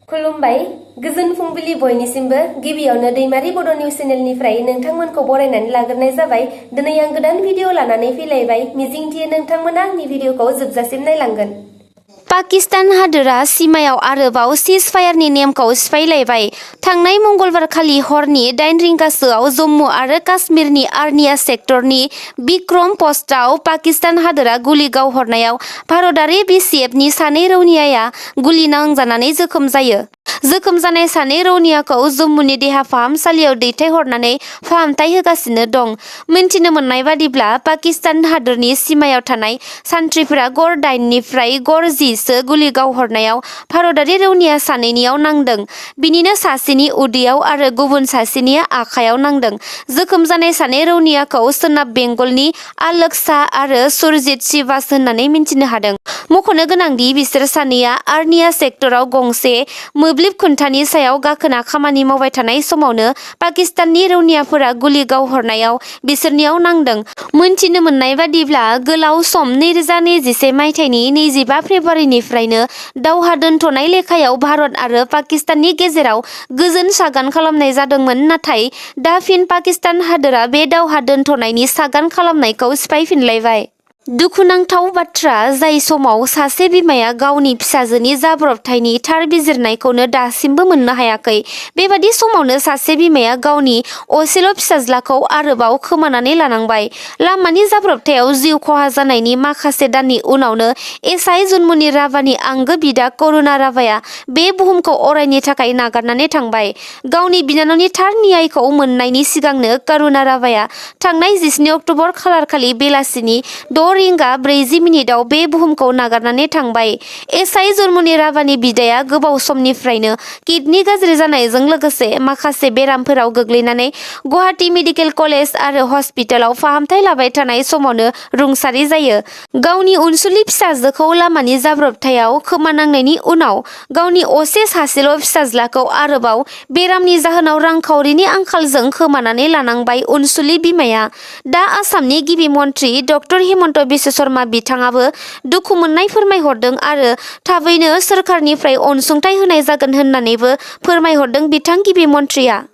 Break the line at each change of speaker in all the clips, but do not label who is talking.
खुलुमबाय गोजोन फुंबिलि बयनिसिमबो गिबियावनो दैमारि बड' निउस चेनेलनिफ्राय नोंथांमोनखौ बरायनानै लाग्रोनाय जाबाय। दिनै आं गोदान भिडिअ लानानै फैलायबाय। मिजिंथियो नोंथांमोना आंनि भिडिअखौ जोबजासिम नायलांगोन। पाकिस्तान हादोरा सीमायाव आरोबाव सीज फायारनि नेमखौ सिफायलायबाय। थांनाय मंगलबारखालि हरनि 9 रिंगासोआव जम्मु आरो काश्मीरनि आर्निया सेक्टरनि बिक्रम पस्टआव पाकिस्तान हादोरा गुलि गावहरनायाव भारतारि BCFनि सानै रौनियाया गुलि नांजानानै जोखोम जायो। जोखोम जानाय सानै रौनियाखौ जम्मुनि देहा फाहामसालियाव दैथायहरनानै फाहामथाय होगासिनो दं। मिन्थिनो मोननाय बादिब्ला पाकिस्तान हादोरनि सीमायाव थानाय सान्थ्रिफोरा गर 9 निफ्राय गर 10 सो गुलि गावहरनायाव भारतारि रौनिया सानैनियाव नांदों। बिनिनो सासेनि उदैयाव आरो गुबुन सासेनिया आखायाव नांदों। जोखोम जानाय सानै रौनियाखौ सोनाब बेंगलनि आलोकसा आरो सुरजित शिवास होननानै मिन्थिनो हादों। मख'नो गोनांदि बिसोर सानैया आर्निया सेक्टराव गंसे मोब्लिब खुन्थानि सायाव गाखोना खामानि मावबाय थानाय समावनो पाकिस्ताननि रौनियाफोरा गुलि गावहरनायाव बिसोरनियाव नांदों। मोनथिनो मोननाय बादिब्ला गोलाव सम 2021 मायथाइनि 25 फेब्रुवारिनिफ्रायनो दावहा दोनथ'नाय लेखायाव भारत आरो पाकिस्ताननि गेजेराव गोजोन सागान खालामनाय जादोंमोन। नाथाय दा फिन पाकिस्तान हादोरा बे दावहा दोनथ'नायनि सागान खालामनायखौ सिफायफिनलायबाय। दुखुनांथाव बाथ्रा, जाय समाव सासे बिमाया गावनि फिसाजोनि जाब्रबथायनि थार बिजिरनायखौनो दासिमबो मोननो हायाखै, बेबादि समावनो सासे बिमाया गावनि असेल' फिसाज्लाखौ आरोबाव खोमानानै लानांबाय। लामानि जाब्रबथायाव जिउ खहा जानायनि माखासे दाननि उनावनो एसआइ जन्मुनि राभानि आंगो बिदा करुणा राभाया बे बुहुमखौ अरायनि थाखाय नागारनानै थांबाय। गावनि बिनानावनि थार न्यायखौ मोननायनि सिगांनो करुणा राभाया थांनाय 19 अक्ट'बर खालारखालि बेलासिनि 6 रिंगा 40 मिनिटआव बे बुहुमखौ नागारनानै थांबाय। एसआइ जन्मुनि राभानि बिदाया गोबाव समनिफ्रायनो किडनि गाज्रि जानायजों लोगोसे माखासे बेरामफोराव गोग्लैनानै गुवाहाटी मेडिकेल कलेज आरो हस्पिटालाव फाहामथाय लाबाय थानाय समावनो रुंसारि जायो। गावनि अनसुलि फिसाजोखौ लामानि जाब्रबथायाव खोमानांनायनि उनाव गावनि असे सासेल' फिसाज्लाखौ आरोबाव बेरामनि जाहोनाव रांखावरिनि आंखालजों खोमानानै लानांबाय अनसुलि बिमाया। दा आसामनि गिबि मन्थ्रि डक्टर हिमन्त बिश्व शर्मा बिथाङाबो दुखु मोननाय फोरमायहरदों आरो थाबैनो सोरखारनिफ्राय अनसुंथाइ होनाय जागोन होननानैबो फोरमायहरदों बिथां गिबि मन्थ्रिया।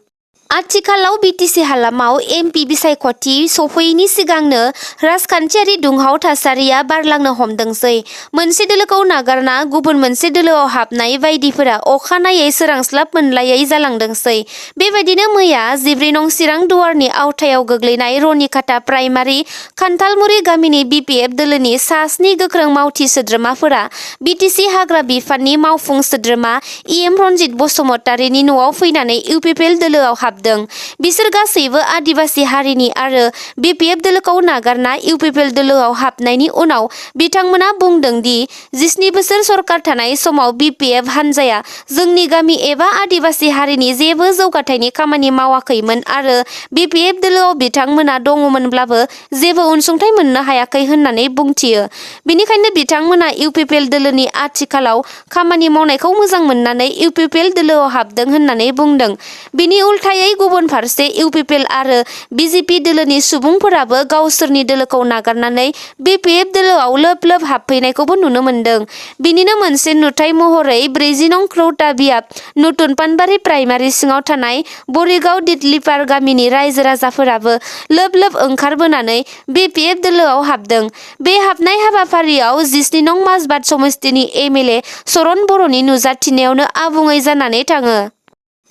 आथिखालाव बिटिसि हालामाव एमपि बिसायख'थि सफैयैनि सिगांनो राजखान्थियारि दुंहाव थासारिया बारलांनो हमदोंसै। मोनसे दोलोखौ नागारना गुबुन मोनसे दोलोआव हाबनाय बायदिफोरा अखानायै सोरांस्लाब मोनलायै जालांदोंसै। बेबायदिनो मैया 14 नं चिरां दुवारनि आवथायाव गोग्लैनाय रनिखाता प्राइमारि खान्थालमुरि गामिनि बिपिएफ दोलोनि सा 7 गोख्रों मावथि सोद्रोमाफोरा बिटिसि हाग्रा बिफाननि मावफुं सोद्रोमा इएम रनजित बसुमतारीनि न'आव फैनानै इउपिपिएल दोलोआव हाबदों। बिसोर गासैबो आदिबासि हारिनि आरो बिपिएफ दोलोखौ नागारना इउपिपिएल दोलोआव हाबनायनि उनाव बिथांमोना बुंदों दि 17 बोसोर सरकार थानाय समाव बिपिएफ हानजाया जोंनि गामि एबा आदिबासि हारिनि जेबो जौगाथायनि खामानि मावाखैमोन आरो बिपिएफ दोलोआव बिथांमोना दङमोनब्लाबो जेबो अनसुंथाइ मोननो हायाखै होननानै बुंथियो। बेनिखायनो बिथांमोना इउपिपिएल दोलोनि आथिखालाव खामानि मावनायखौ मोजां मोननानै इउपिपिएल दोलोआव हाबदों होननानै बुंदों। बिनि उल्थायै गुबुन फारसे इउपिपिएल आरो बिजेपि दोलोनि सुबुंफोराबो गावसोरनि दोलोखौ नागारनानै बिपिएफ दोलोआव लोब लोब हाबफैनायखौबो नुनो मोन्दों। बिनिनो मोनसे नुथाय महरै 40 नं ख्रौता बियाब नतुन पानबारि प्राइमारि सिङाव थानाय बरिगाव दितलिपार गामिनि रायजो राजाफोराबो लोब लोब ओंखारबोनानै बिपिएफ दोलोआव हाबदों। बे हाबनाय हाबाफारियाव 17 नं माजबाद समस्तिनि एमएलए चरण बर'नि नुजाथिनायावनो आबुङै जानानै थाङो।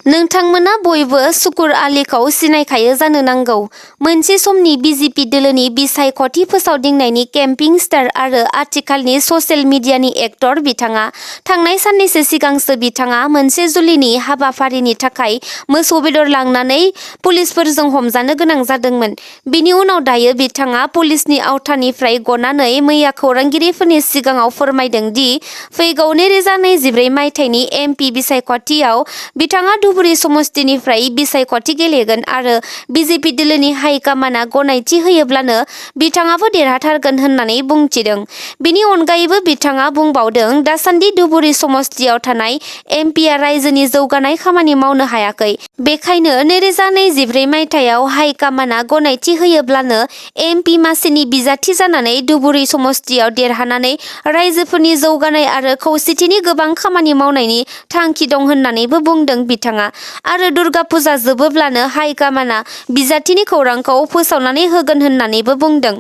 नोंथांमोना बयबो शुकुर आलीखौ सिनायखायो जानो नांगौ। मोनसे समनि बिजेपि दोलोनि बिसायख'थि फोसावदिंनायनि केम्पिं स्टार आरो आथिखालनि ससियेल मिडियानि एक्टर बिथाङा थांनाय साननैसो सिगांसो बिथाङा मोनसे जुलिनि हाबाफारिनि थाखाय मोसौ बेदर लांनानै पुलिसफोरजों हमजानो गोनां जादोंमोन। बिनि उनाव दायो बिथाङा पुलिसनि आवथानिफ्राय गनानै मैया खौरांगिरिफोरनि सिगाङाव फोरमायदों दि फैगौ 2024 मायथाइनि एमपि बिसायख'थियाव बिथाङा धुबुरी समस्तिनिफ्राय बिसायख'थि गेलेगोन आरो बिजेपि दोलोनि हाइकामाना गनायथि होयोब्लानो बिथाङाबो देरहाथारगोन होननानै बुंथिदों। बेनि अनगायैबो बिथाङा बुंबावदों, दासान्दि धुबुरी समस्तियाव थानाय एमपिआ रायजोनि जौगानाय खामानि मावनो हायाखै। बेखायनो 2024 मायथाइयाव हाइकामाना गनायथि होयोब्लानो एमपि मासिनि बिजाथि जानानै धुबुरी समस्तियाव देरहानानै रायजोफोरनि जौगानाय आरो खौसेथिनि गोबां खामानि मावनायनि थांखि दं होननानैबो बुंदों बिथाङा। आरो दुर्गा फुजा जोबोब्लानो हाइकामाना बिजाथिनि खौरांखौ फोसावनानै होगोन होननानैबो बुंदों।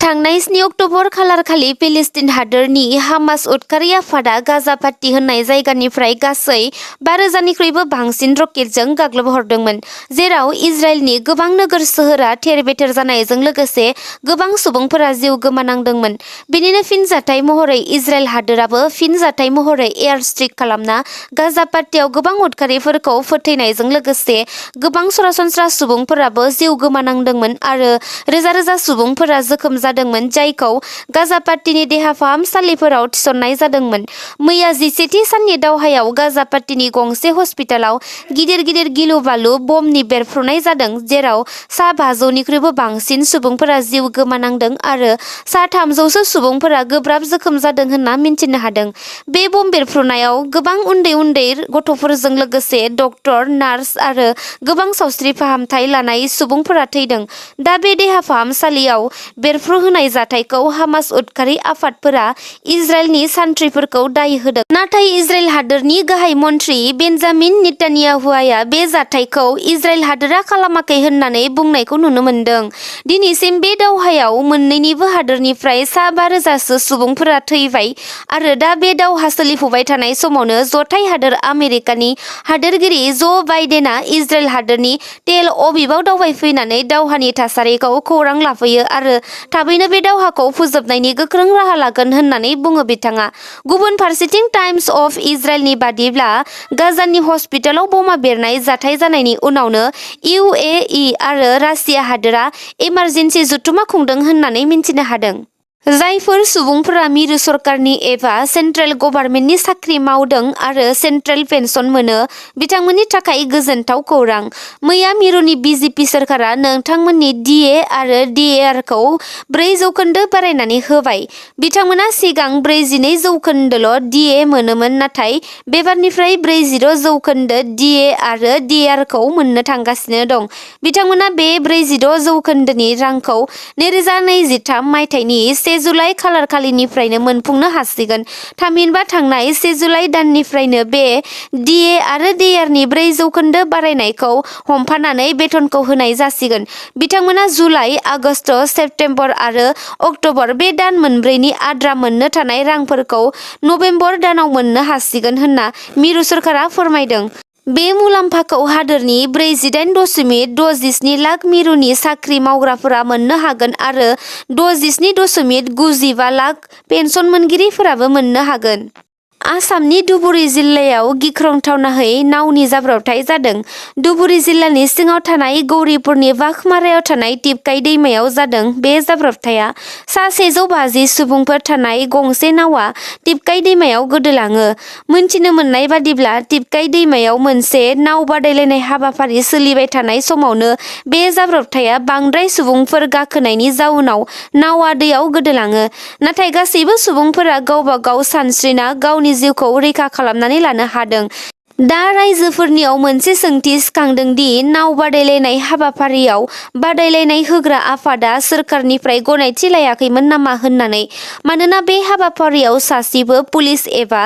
थांनाय 7 अक्ट'बर खालारखालि फिलिस्तिन हादोरनि हामास उदखारि आफादा गाजा पाट्टी होननाय जायगानिफ्राय गासै 5,000निख्रुइबो बांसिन रकेटजों गाग्लोबहरदोंमोन, जेराव इजराइलनि गोबां नोगोर सोहोरा थेर-बेथेर जानायजों लोगोसे गोबां सुबुंफोरा जिउ गोमानांदोंमोन। बेनिनो फिनजाथाय महरै इजराइल हादोराबो फिनजाथाय महरै एयार स्ट्राइक खालामना गाजा पाट्टीयाव गोबां उदखारिफोरखौ फोथैनायजों लोगोसे गोबां सरासनस्रा सुबुंफोराबो जिउ गोमानांदोंमोन आरो रोजा-रोजा सुबुंफोरा जोखोम जादोंमोन, जायखौ गाजा पाट्टीनि देहा फाहामसालिफोराव थिसननाय जादोंमोन। मैया 11थि साननि दावहायाव गाजा पाट्टीनि गंसे हस्पिटालाव गिदिर गिलु-बालु बमनि बेरफ्रुनाय जादों, जेराव सा 500निख्रुइबो बांसिन सुबुंफोरा जिउ गोमानांदों आरो सा 300सो सुबुंफोरा गोब्राब जोखोम जादों होनना मिन्थिनो हादों। बे बम बेरफ्रुनायाव गोबां उन्दै गथ'फोरजों लोगोसे डक्टर, नार्स आरो गोबां सावस्रि फाहामथाय लानाय सुबुंफोरा थैदों। दा बे देहा फाहामसालियाव बेरफ्रुहोनाय जाथायखौ हामास उदखारि आफादफोरा इजराइलनि सान्थ्रिफोरखौ दाय होदों। नाथाय इजराइल हादोरनि गाहाय मन्थ्रि बेन्जामिन नेतान्याहुआ बे जाथायखौ इजराइल हादोरा खालामाखै होननानै बुंनायखौ नुनो मोनदों। दिनैसिम बे दावहायाव मोन्नैनिबो हादोरनिफ्राय सा 5,000सो सुबुंफोरा थैबाय आरो दा बे दावहा सोलिफुबाय थानाय समावनो जथाय हादोर आमेरिकानि हादोरगिरि ज' बाइडेना इजराइल हादोरनि टेल अभिभआव दावबायफैनानै दावहानि थासारिखौ खौरां लाफैयो आरो थाबैनो बे दावहाखौ फोजोबनायनि गोख्रों राहा लागोन होननानै बुङो बिथाङा। गुबुन फारसेथिं टाइम्स अफ इजराइलनि बादिब्ला गाजानि हस्पिटालाव बमा बेरनाय जाथाय जानायनि उनावनो UAE आरो रासिया हादोरा इमारजेन्सि जथुमा खुंदों होननानै मिन्थिनो हादों। जायफोर सुबुंफोरा मिरु सरकारनि एबा सेन्ट्रेल गभर्नमेन्टनि साख्रि मावदों आरो सेन्ट्रेल पेन्सन मोनो, बिथांमोननि थाखाय गोजोनथाव खौरां। मैया मिरुनि बिजेपि सोरखारा नोंथांमोननि DA आरो DARखौ 4% बारायनानै होबाय। बिथांमोना सिगां 42% DA मोनोमोन, नाथाय बेबारनिफ्राय 40% DA आरो DARखौ मोननो थांगासिनो दं। बिथांमोना बे 46%नि रांखौ 2023 मायथाइनि 1 जुलाइ खालारखालिनिफ्रायनो मोनफुंनो हासिगोन। थामहिनबा थांनाय 1 जुलाइ दाननिफ्रायनो बे DA आरो DARनि 4% बारायनायखौ हमफानानै बेथनखौ होनाय जासिगोन। बिथांमोना जुलाइ, आगस्त, सेप्तेम्बर आरो अक्ट'बर बे दान मोनब्रैनि आद्रा मोननो थानाय रांफोरखौ नबेम्बर दानाव मोननो हासिगोन होनना मिरु सोरखारा फोरमायदों। बे मुलाम्फाखौ हादोरनि 48.67 लाख मिरुनि साख्रि मावग्राफोरा मोननो हागोन आरो 67.95 लाख पेन्सन मोनगिरिफोराबो मोननो हागोन। आसामनि धुबुरी जिल्लायाव गिख्रंथावनायै नावनि जाब्रबथाय जादों। धुबुरी जिल्लानि सिङाव थानाय गौरीपुरनि बाघमारायाव थानाय टिपकाइ दैमायाव जादों बे जाब्रबथाया। सा 150 सुबुंफोर थानाय गंसे नावा टिपकाइ दैमायाव गोदोलाङो। मोनथिनो मोननाय बादिब्ला टिपकाइ दैमायाव मोनसे नाव बादायलायनाय हाबाफारि सोलिबाय थानाय समावनो बे जाब्रबथाया बांद्राय सुबुंफोर गाखोनायनि जाउनाव नावआ दैयाव गोदोलाङो। नाथाय गासैबो सुबुंफोरा गावबा गाव सानस्रिना गावनि जिउखौ रैखा खालामनानै लानो हादों। दा रायजोफोरनियाव मोनसे सोंथि सिखांदों दि नाव बादायलायनाय हाबाफारियाव बादायलायनाय होग्रा आफादा सोरखारनिफ्राय गनायथि लायाखैमोन नामा होननानै। मानोना बे हाबाफारियाव सासेबो पुलिस एबा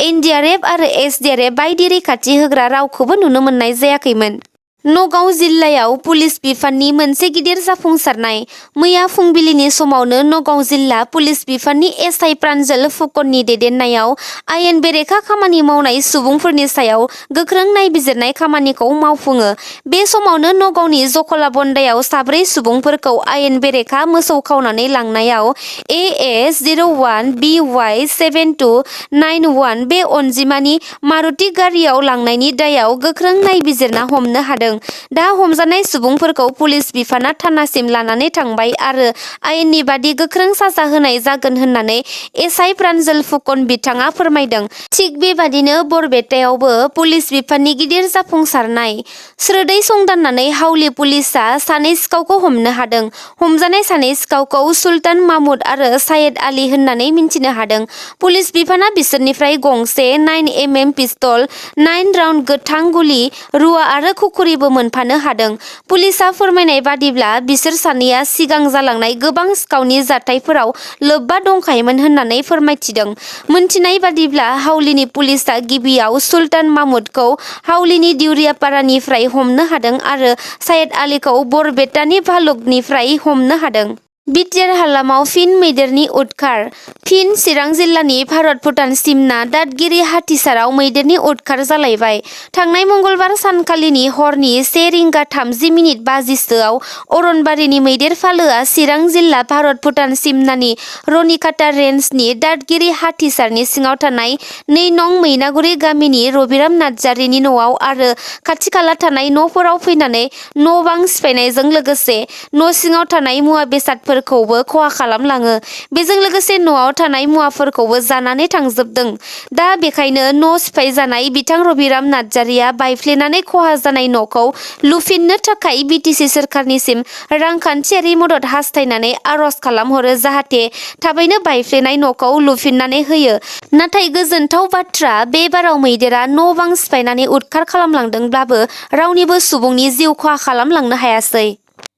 NDRF आरो SDRF बायदि रैखाथि होग्रा रावखौबो नुनो मोननाय जायाखैमोन। नगाव जिल्लायाव पुलिस बिफाननि मोनसे गिदिर जाफुंसारनाय। मैया फुंबिलिनि समावनो नगाव जिल्ला पुलिस बिफाननि SI प्रान्जल फुकननि दैदेननायाव आयेन बेरेखा खामानि मावनाय सुबुंफोरनि सायाव गोख्रों नायबिजिरनाय खामानिखौ मावफुङो। बे समावनो नगावनि जखलाबन्दायाव 4 सुबुंफोरखौ आयेन बेरेखा मोसौ खावनानै लांनायाव AS 01 BY 7291 बे अनजिमानि मारुति गारियाव लांनायनि दायाव गोख्रों नायबिजिरना हमनो हादों।
हादों। दा हमजानाय सुबुंफोरखौ पुलिस बिफाना थानासिम लानानै थांबाय आरो आयेननि बादि गोख्रों साजा होनाय जागोन होननानै एसआइ प्रान्जल फुकन बिथाङा फोरमायदों। थिग बेबादिनो बरपेटायावबो पुलिस बिफाननि गिदिर जाफुंसारनाय। स्रोदै संदाननानै हावलि पुलिसआ सानै सिखावखौ हमनो हादों। हमजानाय सानै सिखावखौ सुल्तान माहमुद आरो सायेद आली होननानै मिन्थिनो हादों। पुलिस बिफाना बिसोरनिफ्राय गंसे 9mm पिस्तल, 9 राउन्ड गोथां गुलि, रुवा आरो खुखुरिबो मोनफानो हादों। पुलिसआ फोरमायनाय बादिब्ला बिसोर सानैया सिगां जालांनाय गोबां सिखावनि जाथायफोराव लोब्बा दंखायोमोन होननानै फोरमायथिदों। मोनथिनाय बादिब्ला हावलिनि पुलिसआ गिबियाव सुल्तान माहमुदखौ हावलिनि दिउरियापारानिफ्राय हमनो हादों आरो सायेद आलीखौ बरपेटानि भालुकनिफ्राय हमनो हादों। बिटिआर हालामाव फिन मैदेरनि उदखार। फिन चिरां जिल्लानि भारत-भुटान सिमना दादगिरि हाथिसाराव मैदेरनि उदखार जालायबाय। थांनाय मंगलबार सानखालिनि हरनि 1:30:50 अरनबारिनि मैदेर फालोआ चिरां जिल्ला भारत-भुटान सिमनानि रनिकाटा रेन्जनि दादगिरि हाथिसारनि सिङाव थानाय 2 नं मैनागुरि गामिनि रबिराम नार्जारिनि न'आव आरो खाथि-खाला थानाय न'फोराव फैनानै न'-बां सिफायनायजों लोगोसे न' सिङाव थानाय मुवा बेसादफोरखौबो खहा खालामलाङो। बेजों लोगोसे न'आव थानाय मुवाफोरखौबो जानानै थांजोबदों। दा बेखायनो न' सिफायजानाय बिथां रबिराम नार्जारिया बायफ्लेनानै खहा जानाय न'खौ लुफिननो थाखाय बिटिसि सोरखारनिसिम रांखान्थियारि मदद हास्थायनानै आर'ज खालामहरो जाहाथे थाबैनो बायफ्लेनाय न'खौ लुफिननानै होयो। नाथाय गोजोनथाव बाथ्रा, बे बाराव मैदेरा न'-बां सिफायनानै उदखार खालामलांदोंब्लाबो रावनिबो सुबुंनि जिउ खहा खालामलांनो हायासै।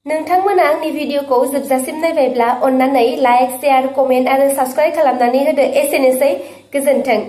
नोंथांमोना आंनि भिडिअखौ जोबजासिम नायबायब्ला अन्नानै लाइक, शेयार, कमेन्ट आरो साबस्क्राइब खालामनानै होदो। एसेनोसै, गोजोन्थों।